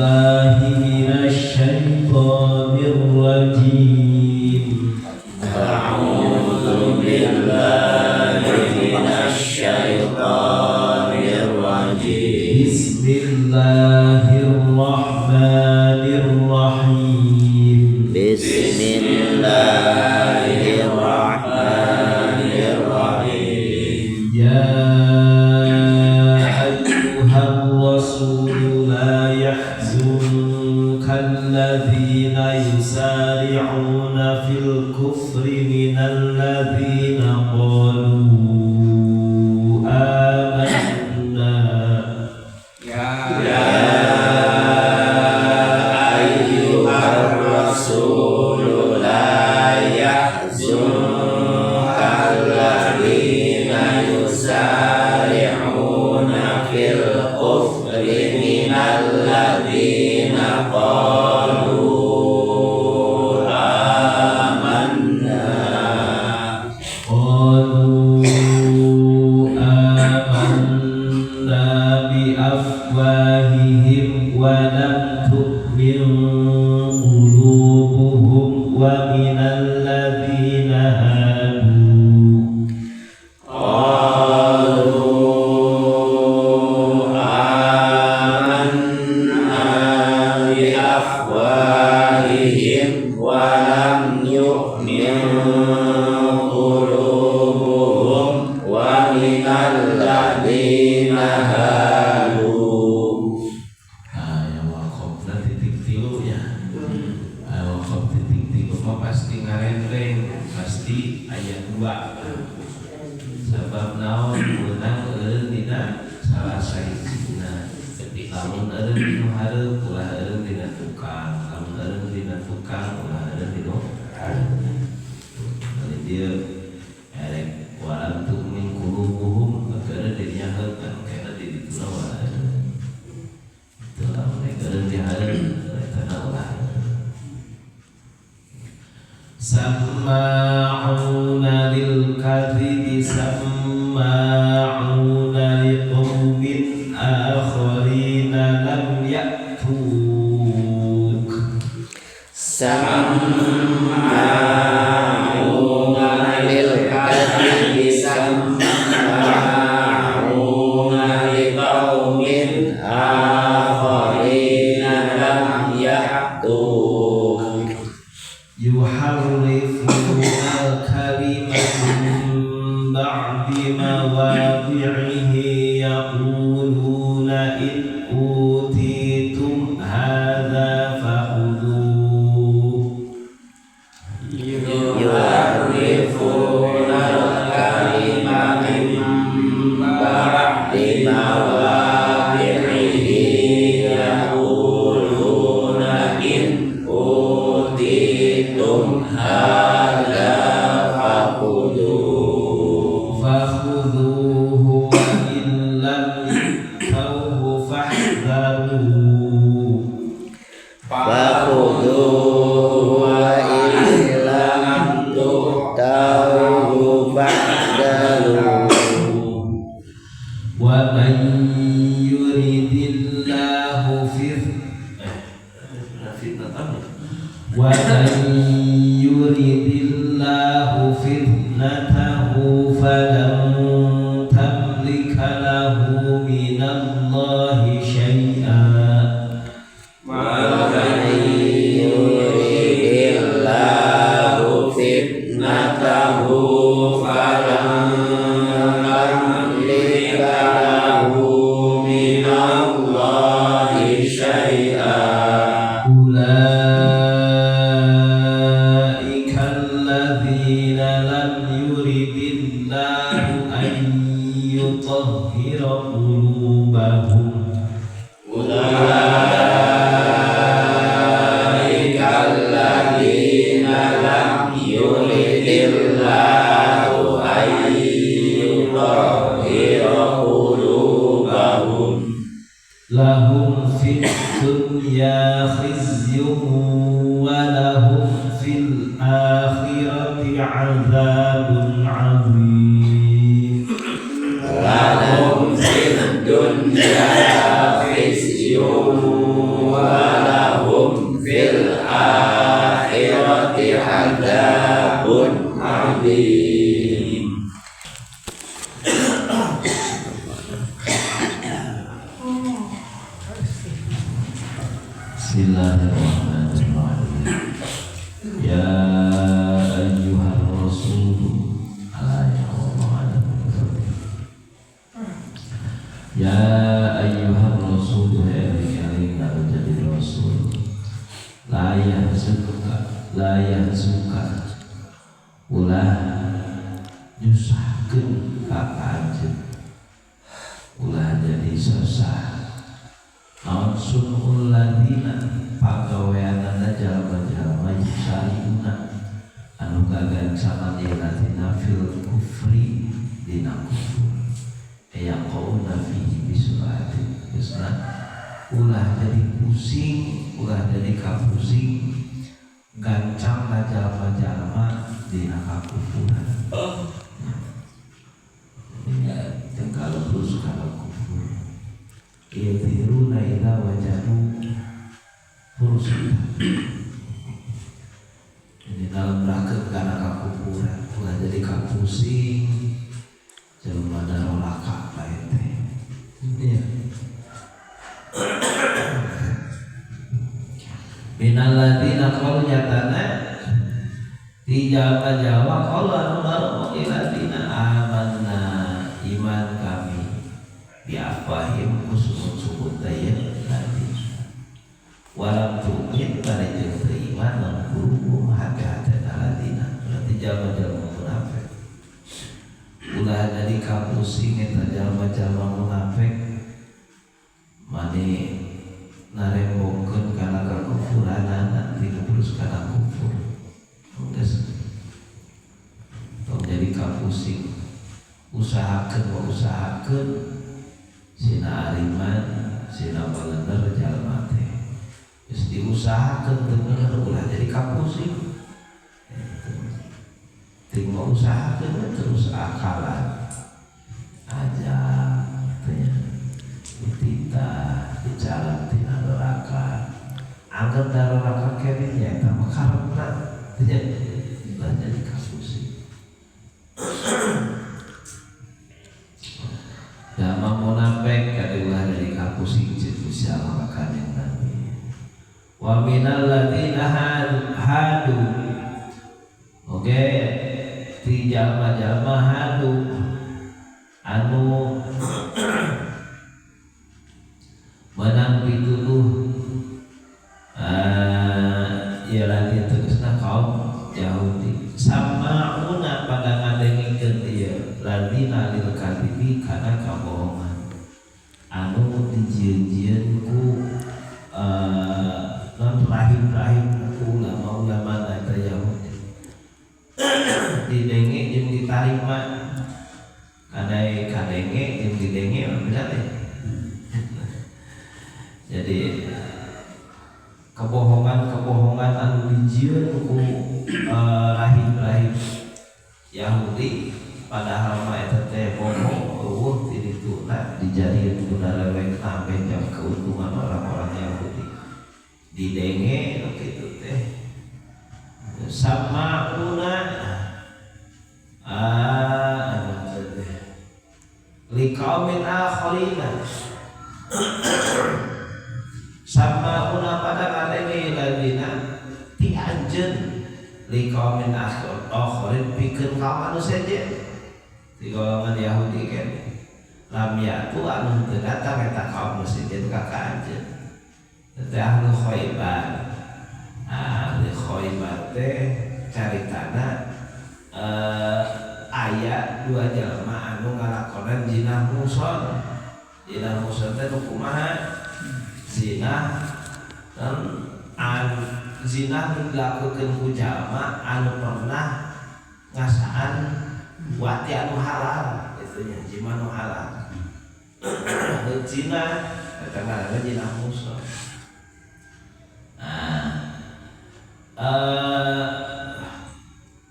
بالله من الشيطان الرجيم. أعوذ بالله من الشيطان الرجيم. بسم الله الرحمن الرحيم. بسم الله الرحمن الرحيم. يا أيها الرسول لا يحزنك الذين يسارعون في الكفر من الذين قالوا آمنا. يا أيها الرسول لا يحزنك الذين يسارعون في الكفر من الذين قالوا آمنا. قالوا آمنا بأفواههم ولم تؤمن قلوبهم ومن الذين هادوا. قالوا آمنا بأفواههم ولم يؤمن قلوبهم ومن الذين هادوا. Aya waqofna titik tilu ya. Aya waqof titik tilu mah pasti ngarendreng, pasti aya dua. Sabab naon meunang eureun dina salah sahijina. Lamun eureun dinu hareup ulah eureun dina tukang, lamun eureun dina tukang ulah eureun dinu hareup. Jadi dia erek walam tu'min qulubuhum eureun dirinya heuk kan kena di dituna wala eureun. Itu lamun rek eureun di hareup etana ulah. سماعون للكذب سماعون لقوم آخرين لم يأتوك. سماعون للكذب سماعون لقوم آخرين لم يأتوك. يحرفون الكلم من بعد مواضعه يقولون إن أوتيتم هذا فخذوه. يحرفون الكلم من بعد مواضعه يقولون إن أوتيتم هذا فخذوه. فخذوه وإن لم يؤتوه فاحذروا. فخذوه وإن لم تؤتوه فاحذروا. ومن يرد الله فتنة ومن يرد الله فتنته فلن تملك له من الله شيئا. ومن يرد الله فتنته فلن تملك له من الله شيئا. أولئك الذين لم يرد الله أن يطهر قلوبهم. أولئك الذين لم يرد الله أن يطهر قلوبهم. لهم في الدنيا خزي ولهم في الآخرة عذاب عظيم. لهم في الدنيا خزي. Bismillahirrahmanirrahim. Ya ayyuhar rasul, ala ya Allah. Ya ayyuhar rasul, eling-eling anu jadi rasul. La yahzunka, la yahzunka, ulah nyusahkeun ka anjeun, ulah jadi susah. Naon sunul ladina pagaweanana jalma-jalma yusariuna anu gagancangan ieu ladina fil kufri dina kufur yaqauna fihi bisuratin. Geusna ulah jadi pusing, ulah jadi kapusing gancang jalma-jalma dina kakufuran. Jadi kalau terus kalau kufur yathiruna idza wajadu fursatan. Jadi dalam rakeun kana kakufuran ulah jadi kapusing jelema darolaka bae teh. Iya. Minal ladzina qalu nyatana di jalma-jalma qalu anu ngomong ladina amanna iman kami bi afwahim kusumut-sumut daya ladzina walam tu'min bari jeung teu iman lamun qulubuhum hati-hatena ladina. Berarti jalma-jalma munafik ulah jadi kapusing eta jalma-jalma munafik mani narembongkeun kana kakufuranana terus kana kufur. Geus tong jadi kapusing, usahakeun wa usahakeun sina ariman sina balener jalma teh geus diusahakeun teu bener ulah jadi kapusing. Ting mau usahakeun terus akalan aja teh dititah dijalan tina neraka anggap neraka kene nya eta mah karepna teh ulah jadi kapusing. Jalma munafik kade ulah jadi kapusing ceuk Gusti Allah ka Kanjeng Nabi. Wa minal ladzina hadu. Oke, ti jalma-jalma hadu anu menang pituduh ieu lagi tegasna kaum Yahudi samauna pada ngadengikeun ieu ladina lil kadibi kana kabohongan anu dijieun-jieun ku non rahim-rahim ku ulama-ulama eta Yahudi didenge jeung ditarima kadai kadenge jeung didenge bener teh. Jadi kebohongan-kebohongan anu dijieun ku rahim-rahim Yahudi padahal mah eta teh bohong eueuh ti dituna dijadieun ku darewek sampe jam keuntungan orang-orang Yahudi didenge kitu teh samauna liqaumin akharina sama una pada ngadenge ladina ti anjeun liqaumin akharin pikeun kaum anu sejen di golongan Yahudi kan lam yatu anu teu datang eta kaum nu sejen ka anjeun teh ahlu Khaibar. Ahli Khaibar teh caritana aya dua jalma anu ngalakonan zina muson. Zina muson teh nu kumaha? Zina dan zina nu dilakukeun ku jalma anu pernah ngasaan wati anu halal kitu nya, zina nu halal. Zina eta ngaranna zina muson. Nah,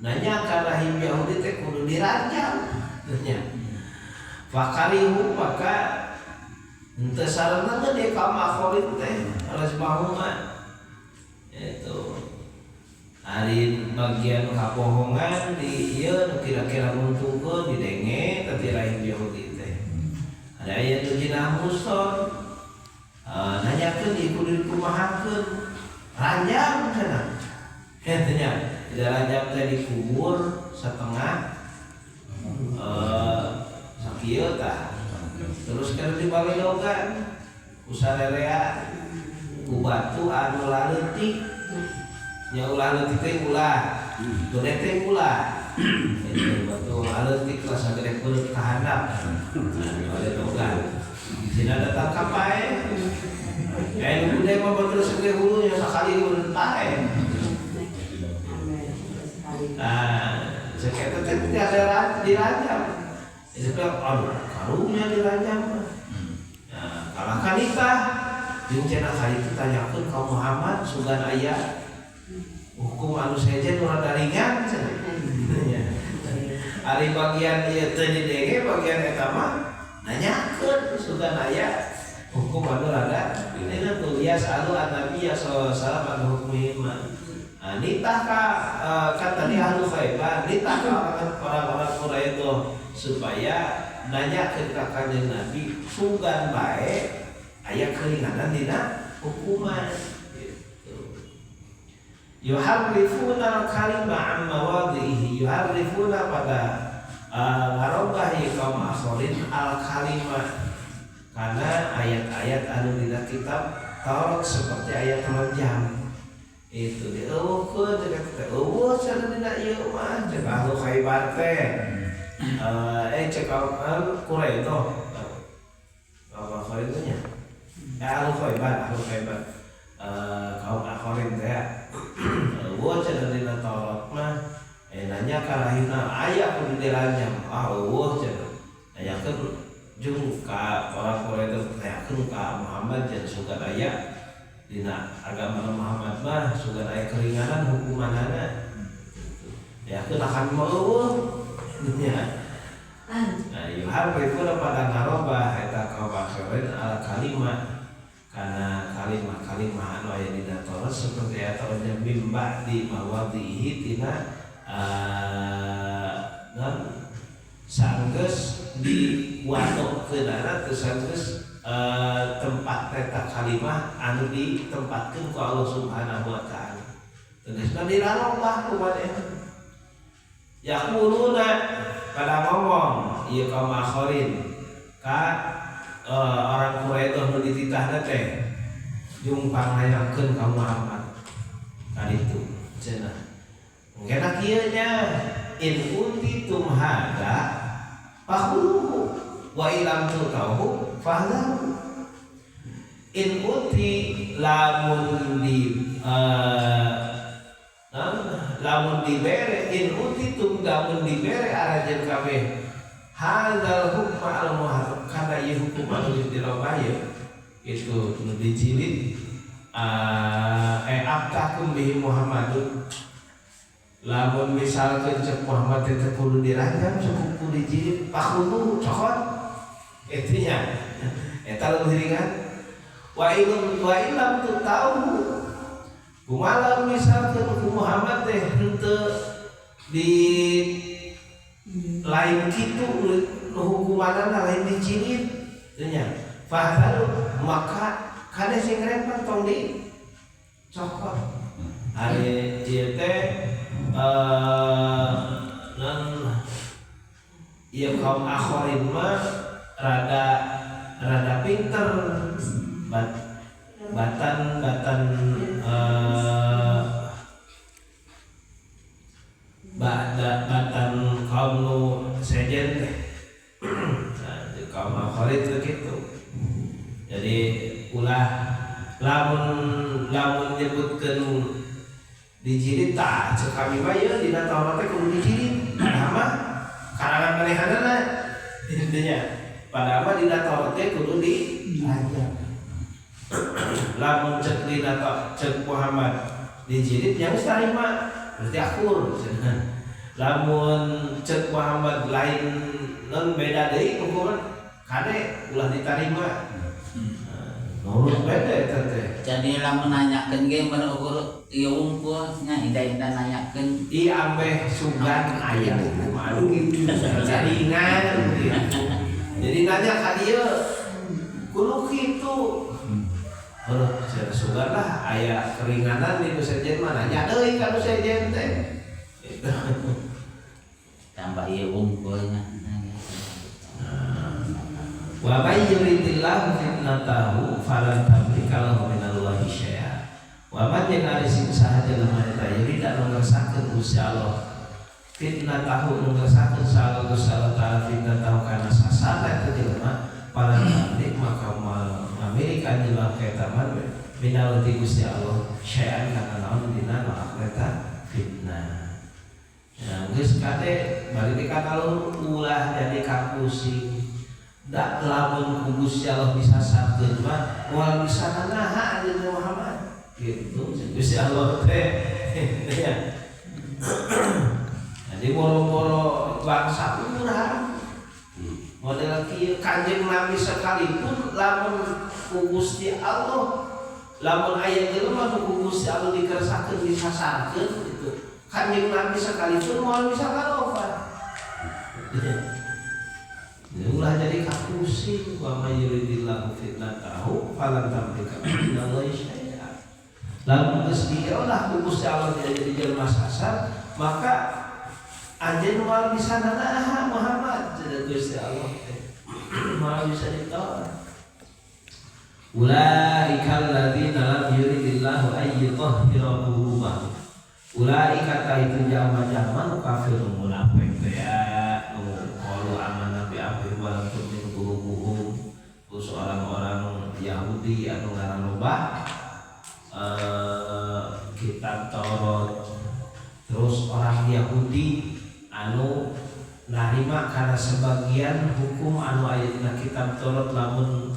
nanya ka rahim Yahudi teh kudu diranjang nya. Fakarihu maka henteu sarana teh ka makholid teh alas bahuma itu ari bagian kabohongan di ieu nu kira-kira nguntungkeun didenge teh rahim Yahudi teh. Ada aya nu jinah muson nanyakeun ieu kudu dikumahakeun. Diranjam cenah. Henteu nya, diranjam teh dikubur setengah sakieu tah. Terus kan dibaledogan ku sarerea ku batu anu laleutik. Nya ulah leutik teh ulah, gede teh ulah. Itu batu laleutik lah sagede beureup ka handap. Baledogan. Sina datang ka pae. Eh nu gede mah batu segede hulunya sakali hulu pae. Nah, sekitar teh tiada diranjam. Itu bilang, aduh, karungnya diranjam. Nah, kalahkan nikah. Jeung cenah kali itu tanyakeun ka Muhammad sugan aya hukum anu sejen nu rada ringan cenah. Ari bagian ieu teu didenge bagian eta mah nanyakeun sugan aya hukum anu rada ringan tuh ya salu an-nabi sallallahu alaihi wasallam an hukmihim. Nah, nitah ka kan tadi ahlu Khaibar, nitah ka orang-orang Quraisy itu supaya nanya ke kanjeng Nabi sugan bae aya keringanan dina hukuman gitu. Yuharrifuna al-kalima an mawadhihi, yuharrifuna pada ngarobah ieu kaum akhirin al-kalima karena ayat-ayat anu dina kitab Taurat seperti ayat rajam itu dieuweuhkeun cek teh eueuh cenah dina ieu mah cek ahlu Khaibar teh cek Quraisy tuh kaum akhirin teh nya ahlu Khaibar kaum akhirin teh eueuh cenah dina Taurat mah nanya ka rahimna aya kudu diranjam ah eueuh cenah nanyakeun jeung ka orang Quraisy teh tanyakeun ka Muhammad cenah sugan aya dina agama Muhammad mah sugan aya keringanan hukumanana ya keun akan mah eueuh nya. Nah, yuharrifuna pada ngarobah eta kaum akhirin al kalima kana kalimah-kalimah anu aya dina Taurat seperti ayat Taurat mim ba'di mawadhihi tina non sanggeus diwatokeunana teu sanggeus tempat eta kalimah anu ditempatkeun ku Allah Subhanahu wa taala. Tegasna dirarobah ku manehna. Yaquluna pada ngomong ieu kaum akhirin ka orang Quraisy nu dititahna teh jeung panglayakeun ka Muhammad ka ditu cenah. Engkena kieu nya in utitum hada fakhuluhu wa ilam tutahu fahdaru. In uti lamun di lamun dibere in utitum lamun dibere arajeun kabeh hadzal hukma al muharram kana ieu hukum anu geus dirobah ieu itu nu dijilid abtakum bihi Muhammadun lamun misalkeun cek Muhammad teh kudu diranjam cukup kudu dijilid fakhulu cokot eta nya eta leuwih ringan wa ilam tu tahu kumaha misalkeun ku Muhammad teh henteu di lain kitu nu hukumanana lain dijilid teu nya fahdaru maka kade sing rempet tong di cokot ari ieu teh non ieu kaum akhirin mah rada pinter batan batan kaum nu sejen teh. Nah, kaum akhirin teh kitu. Jadi ulah lamun nyebutkeun dijilid tah cek kami mah ieu dina Taurat teh kudu dijilid. Padahal mah karangan manehanana intinya. Padahal mah dina Taurat teh kudu diranjam. Lamun cek dina cek Muhammad dijilid nya geus tarima berarti akur cenah. Lamun cek Muhammad lain non beda deui hukuman kade ulah ditarima. Nurut beda eta teh. Jadi lamun nanyakeun ge mun ukur ieu wungkul nya indah-indah nanyakeun ieu ambeh sugan aya hukum anu jaringan gitu. Jadi nanya ka dieu kudu kitu. Heuh, sugan lah aya keringanan di nu sejen mah nanya deui ka nu sejen teh. Gitu. Tambah ieu wungkulnya. Wa may yuridillahu fitnatahu falan tamlika lahu minallahi syai'a. Wa man jeung ari sing saha jelema eta yurida nu ngersakeun Gusti Allah fitnatahu nu ngersakeun saha Gusti Allah taala fitnatahu kana sasana eta jelema falan tamlik maka ngamiliki jelema ka eta mah minallahi Gusti Allah syai'an kana naon dina nu eta fitnah. Ya geus kade bari di kalau ulah jadi kapusing. Da lamun ku Gusti Allah disasarkeun mah moal bisa nanaha anjeun Muhammad. Gitu Gusti Allah teh. Ya. Jadi boro-boro bangsa urang model kieu Kanjeng Nabi sekalipun lamun ku Gusti Allah lamun aya jelema nu ku Gusti Allah dikersakeun disasarkeun gitu. Kanjeng Nabi sekalipun moal bisa ngalofan. Ulah jadi kapusing wa may yuridillahu fitnatahu falan tamlika minallahi syai'a. Lamun geus diirodah ku Gusti Allah jadi jelema sasar, maka anjeun moal bisa nanaha Muhammad cenah Gusti Allah teh. Moal bisa ditolak. Ulaika alladzina lam yuridillahu ay yutahhira qulubahum. Ulaika ta itu jalma-jalma nu kafir munafik teh ya nu qalu amanna bi amri wa lam tu'min qulubuhum. Terus orang-orang Yahudi anu ngaranobah kitab Taurat. Terus orang Yahudi anu narima karena sebagian hukum anu aya dina kitab Taurat lamun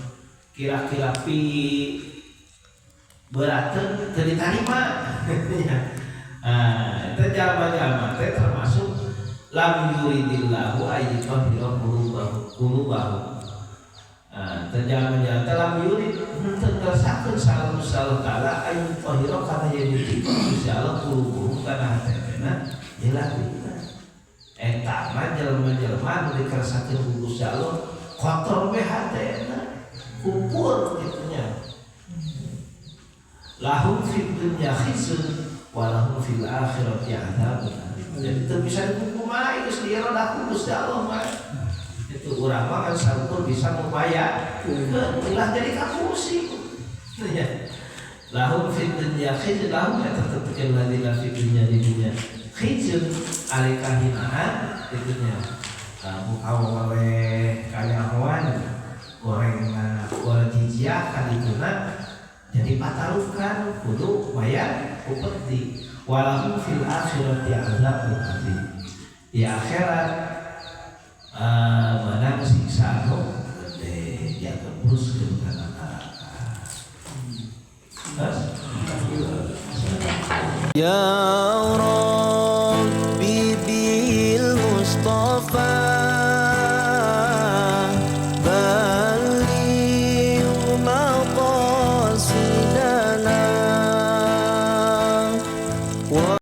kira-kira pi berateun teu ditarima. Nah, eta jalma-jalma teh termasuk lam yuridillahu ayyutahhira qulubahum. Nah, teh jalma-jalma teh lam yurid henteu ngersakeun saha Gusti Allah taala ayyutahhira kana yen nyucikeun Gusti Allah qulubuhum kana hatena jelas. Eta mah jelema-jelema anu dikersakeun ku Gusti Allah kotor we hatena, kupur kitu nya. Lahum fid dunya khizyun wa lahum fil akhirati adzabun adzim. Jadi teu bisa dikukumaha geus diirodah ku Gusti Allah mah. Itu urang mah kan saukur bisa ngupaya ulah jadi kapusing. Ya. Lahum fid dunya khizyun lahum eta tetepkeun ladina fid dunya di dunya. Khizyun ari kahinaan kitu nya. Muka oleh kanyahoan gorengna wal jizyah kadituna jadi patarukan kudu bayar upeti walahum fil akhirati adzabun adzim. Di akhirat menang siksa anu gede diagebruskeun kana neraka. Terus Ya